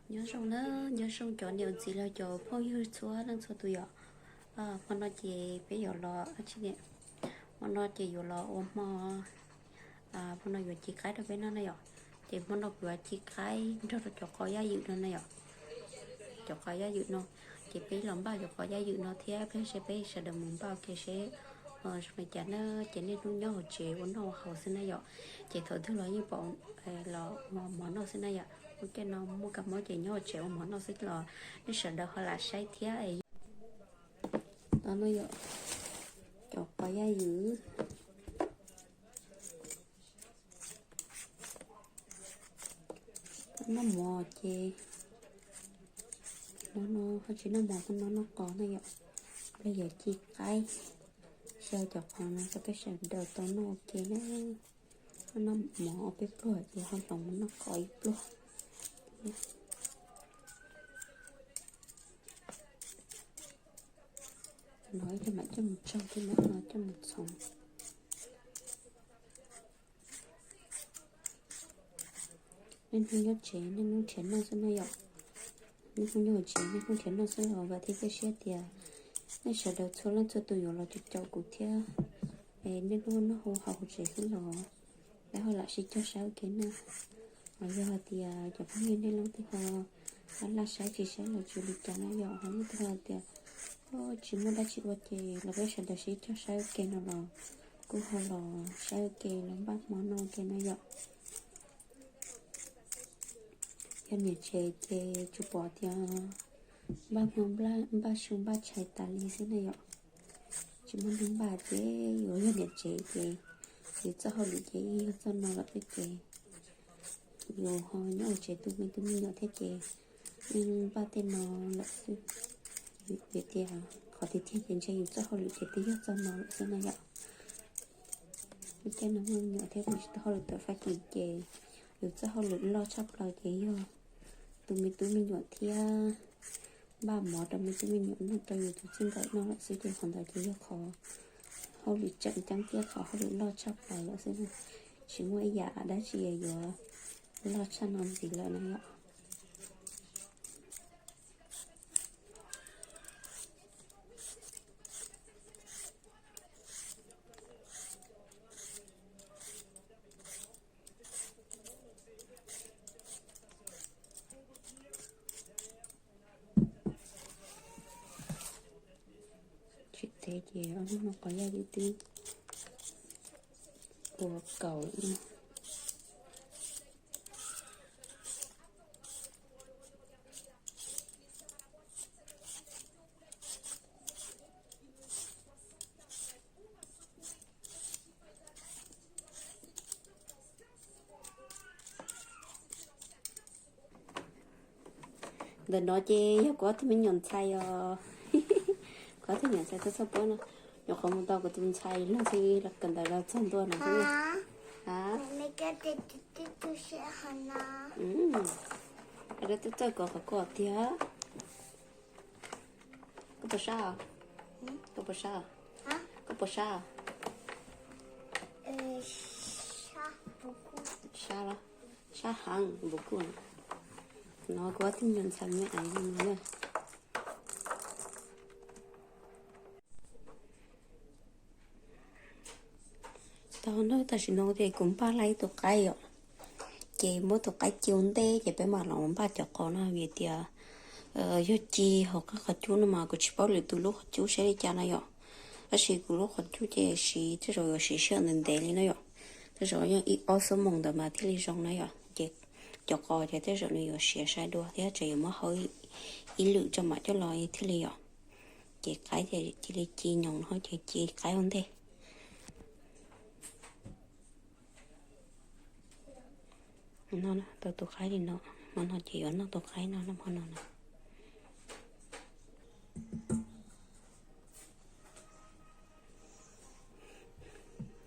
Nyob zoo na, nyob zoo cov niam txiv los cov phooj ywg txhua leej txhua tus yom. Hmo no ces peb yuav los, hmo no ces yuav los ua hmo, hmo no yuav ci qaib rau peb noj na yom. Ces hmo no kuv yuav ci qaib nrog rau cov qos yaj ywm no na yom. Cov qos yaj ywm no, ces peb los npaj cov qos yaj ywm no thiab peb seb peb sawv daws mus npaj ua ke seb zoo li cas na. Ces niaj hnub nyob hauv tsev ua noj ua haus xwb na yom. Ces thaum twg los yeej pom los ua mov noj xwb na yom. Ua ke no muaj kab mob ces nyob hauv tsev ua mov noj xwb los nej sawv daws ho lam saib thiab. Tau no yom, cov qos yaj ywm. Noj mov ces no no ho tsis noj mov, no noj qos na yom. Los yuav ci qaib, xyaw cov qos no rau peb sawv daws tau noj ua ke na. Noj mov ob peb pluag ces ho los mus noj qos ib pluag. No ib pliag mam coj mus tsau thiab mam coj mus txhoov. Niaj hnub nyob tsev niaj hnub nrhiav noj xwb na yom. Niaj hnub nyob hauv tsev niaj hnub nrhiav noj xwb los vam thiab cia siab tias nej sawv daws txhua leej txhua tus yuav los caum caum kuv thiab. Es niaj hnub noj hauv hauv tsev xwb los lawv ho lam sib cog saib ua ke na. Los yog hais tias cov phooj ywg nej leej twg ho laj laj saib tsis saib los tsis li cas na yom, ho leej twg ho tias tsis muaj dab tsi ua ces los peb sawv daws sib cog saib ua ke no los kuj ho los saib ua ke los npaj hmo noj ua ke na yom. Yog niam tsev ces tsuas pom tias npaj hmo npaj su npaj tshais tas li xwb na yom. Tsis muaj neeg npaj ces yuav yog niam tsev ces yus txoj hauj lwm ces yeej yog txoj no lawm thiab ces yus ho nyob hauv tsev tu me tub me nyuam thiab ces yeej npaj tej no lawm xwb. Vim tias qhov tiag tiag ces ntshe yus txoj hauj lwm ces twb yog txoj no lawm xwb na yom. Lub caij no muaj me nyuam thiab kuv tsis tau hauj lwm tom Fab Kis ces yus txoj hauj lwm loj tshaj plaws ces yog tu me tub me nyuam thiab npaj mov rau me tub me nyuam noj rau yus tus txij nkawm noj lawm xwb ces qhov ntawd ces yog qhov hauj lwm tseem ceeb thiab qhov hauj lwm loj tshaj plaws lawm xwb na. Tsis muaj ib yam dab tsi yuav loj tshaj no ntxiv lawm na yom. Tsis ntev ces ob hnub no qos yaj ywm twb ua kaus lawm na. Ntawm no ces yog kuv ob tug me nyuam ntxhais os. Kuv ob tug me nyuam ntxhais txog txog puab no, nyuam qhuav mus tau kuv tus ntxhais luag ntxhi los kawm ntawv los txog ntua no xwb. Rau tub txawj kov qhov ko tiag. Koj puas sab? Koj puas sab? Koj puas sab? Sab los? Sab heev npaum kuj no. Kuv ob tug me nyuam ntxhais me aiv no na. Tau na, tam sim no ces kuv npaj laj ib tug qaib yom. Ces muab tus qaib ci ua ntej ces peb mam los npaj cov qos no vim tias yog ci hauv qab qhov cub no mas kuv tsis paub lwm tus lub qhov cub saib li cas na yom. Tab sis kuv lub qhov cub ces siv tej zaum yuav siv sij hawm ntev ntev li na yom. Tej zaum yog ib ob xuab moos ntawd mas thiaj li zoo na yom. Ces cov qos ces tej zaum nws yuav siav sai dua thiab ces yuav muab hau ib lwm tso mam coj los thiaj li yom. Ces qaib ces cia li ci nyoos no ces ci qaib ua ntej. No tau tus qaib li no, hmo no ces yuav noj tus qaib no, noj hmo no na.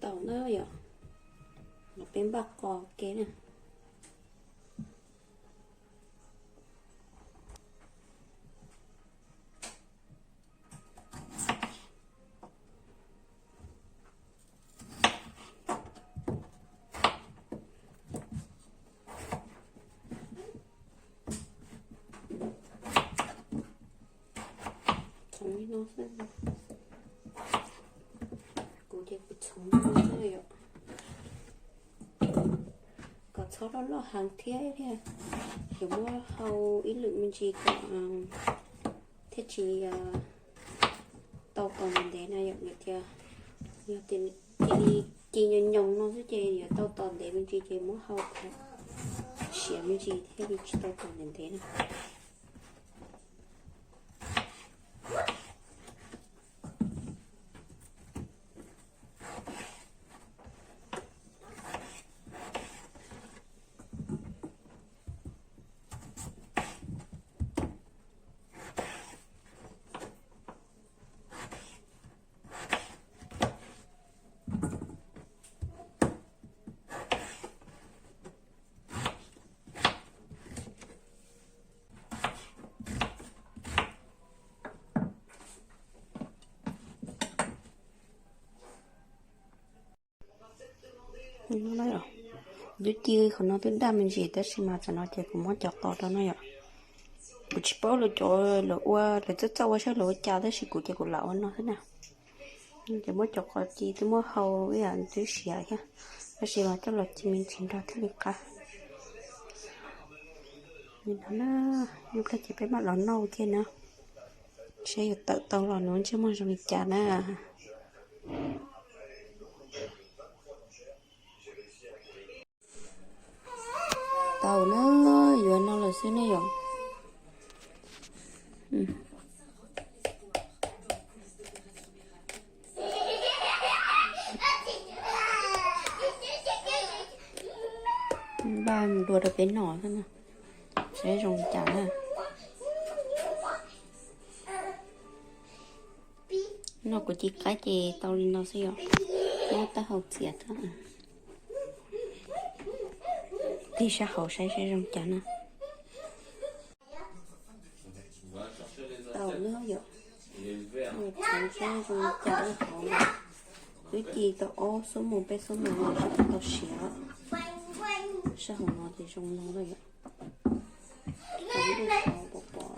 Tau na yom, peb npaj qos ke na. Kom txhob loj loj heev thiab thiaj yuav muab hau ib lwm me ntsis kom thiaj tsis tau tos ntev ntev na yom, tias yog tias ci nyoos nyoos no xwb ces yuav tau tos ntev me ntsis ces muab hau siav me ntsis thiaj li tsis tau tos ntev ntev na. Twb ci qhov no twb daj me ntsis tab sis mas tam no ces kuv muab cov qos rau no yom. Kuv tsis paub lawv cov lawv ua lawv txawj txawj ua saib lawv ua cas tab sis kuv ces kuv lam ua no xwb na. Ces muab cov qos ci twb muab hau ib yam twb siav thiab, tab sis mas coj los ci me ntsis nrog thiaj li qab. Li no na, ib pliag ces peb mam los noj kiag na, saib yuav tawm tau los nws ntsej muag zoo li cas na. Tau na, yuav no lawm xwb ne yom. Npaj mus dua rau peb noj xwb na, saib zoo li cas na. Noj kuv ci qaib ces tau li no xwb yom. Muab taub hau txiav thiab. Tig sab hauv saib saib zoo cas na. Tau na yom. Txhoov saib zoo li cas hauv. Twb ci tau ob xuab moos peb xuab moos lawm seb puas tau siav. Sab hauv no ces zoo no lawm yom. Tau ib lub qhov pom pom.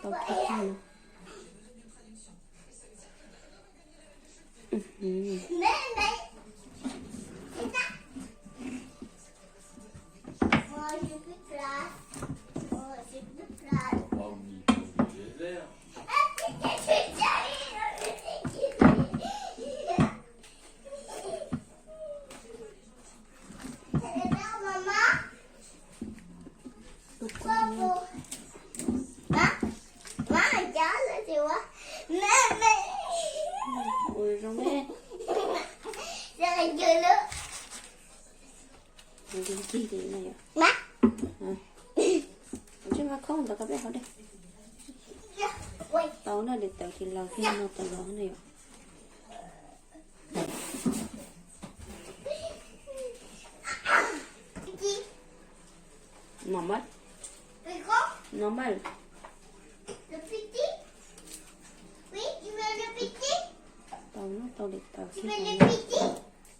Tau kawg. Ua zoo ne. Ntsej muag khob ntawd koj peb hau dej. Tau na, daim tawv ces laus thiab no tau los na yom. Normal. Normal. Tau no, tau daim tawv thiab.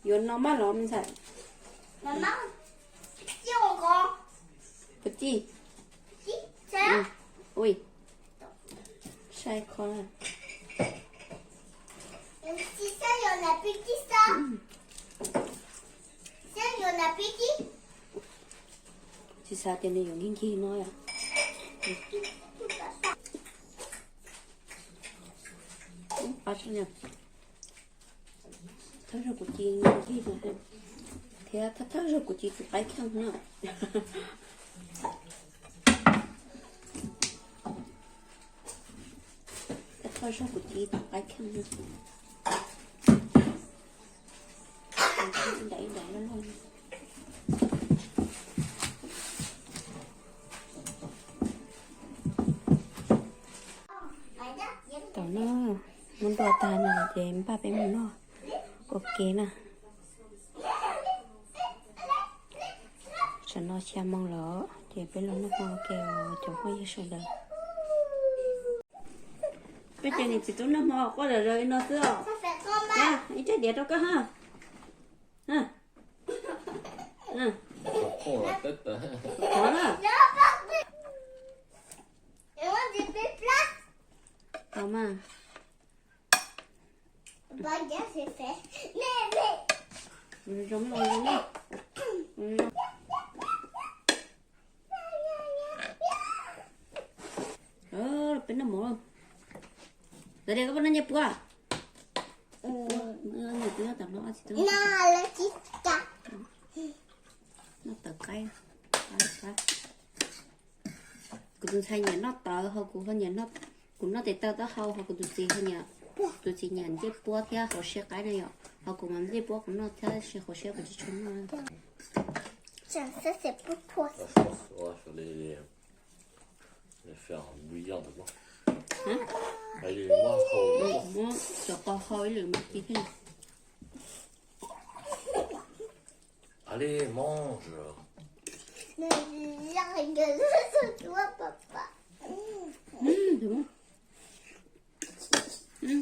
Yuav normal los me ntxhais? Puas tij? Ui, sai qhov. Tsis xav tias nws yuav nkig nkig no yom. Thawj zaug kuv ci nkig no thiab thawj zaug kuv ci tus qaib kheej na. Thawj zaug kuv ci tus qaib kheej na. Ib daim ib daim loj loj. Tam no muab ntua tag no ces npaj peb mus noj ua ke na. Tam no xya moo lawm ces peb los noj hmo ua ke os cov phooj ywg sawv daws. Peb ces niam txiv tub noj hmo quaj zom zaws li no xwb os. Ib tsaig diav rau koj ha. Qhov na. Tau mas. Zoo, zoo, zoo. Peb noj mov. Lawv tias koj puas noj ncej puab? Noj tawv qaib. Kuv tus ntxhais nyiam noj tawv, ho kuv ho nyiam, kuv noj tes taw taub hau, ho kuv tus txiv, tus txiv nyiam ncej puab thiab qauv siab qaib na yom, ho kuv mas ncej puab kuv noj thiab sis qauv siab kuv tsis tshua noj. Muab cov qos hau ib lwm mas ci thiab.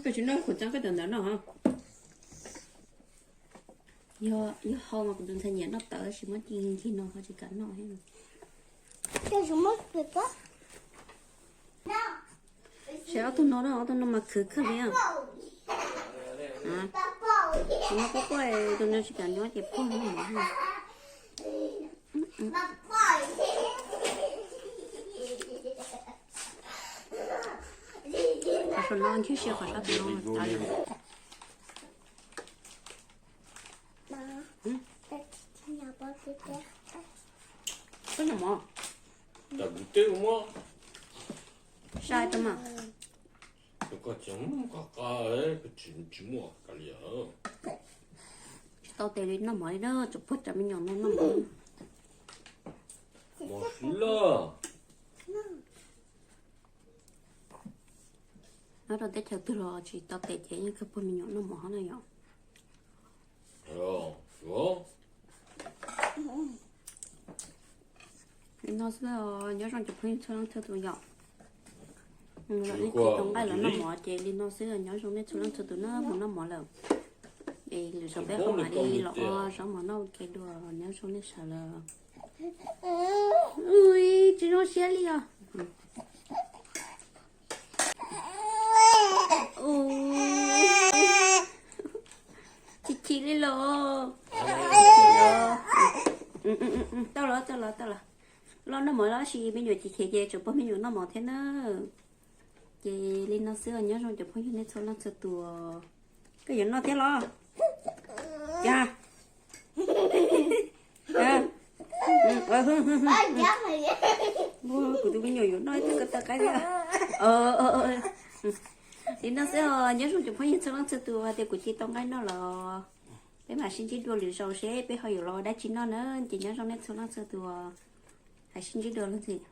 Koj tsis noj khuv txeeb koj cov ntawd no. Yog hau mas kuv tus ntxhais nyiam noj tawv tab sis muab ci nkig no ho tsis kam noj. Saib ob tug no, ob tug no mas khwv kawg li. Tus no quaj quaj, tus no tsis kam nyob ces pog noj mov. Qhov saum no ntshe qhov sab tus no tawv. Koj noj mov. Sai tau mas. Tsis tau tes li noj mov li na, tsuas pog cov me nyuam no noj mov. Nyob rau teb chaws twg los tsis tau tes ces yeej kawg pog me nyuam noj mov na yom. Li no xwb os, nyob zoo cov phooj ywg txhua leej txhua tus yom. Los nej tsis tau nqaij los noj mov ces li no xwb os, nyob zoo nej txhua leej txhua tus na, mus noj mov lawm. Es lwm zaus peb ho mam li los ua zaub mov noj ua ke dua, nyob zoo nej sawv daws. Ui, tsis zoo siab li os. Chim chim li los. Tau los, tau los, tau los. Los noj mov los sis me nyuam chim chim ces tsuas pog me nyuam noj mov thiab na. Ces li no xwb os, nyob zoo cov phooj ywg nej txhua leej txhua tus. Koj yuav noj thiab los? Cas? Kuv tus me nyuam yuav noj ib tug ko taw qaib thiab. Li no xwb os, nyob zoo cov phooj ywg txhua leej txhua tus, hais tias kuv tsis tau nqaij noj los peb mam sib ntsib dua lwm zaus seb peb ho yuav los ua dab tsi noj na. Ces nyob zoo nej txhua leej txhua tus, hais sib ntsib dua lwm zaus.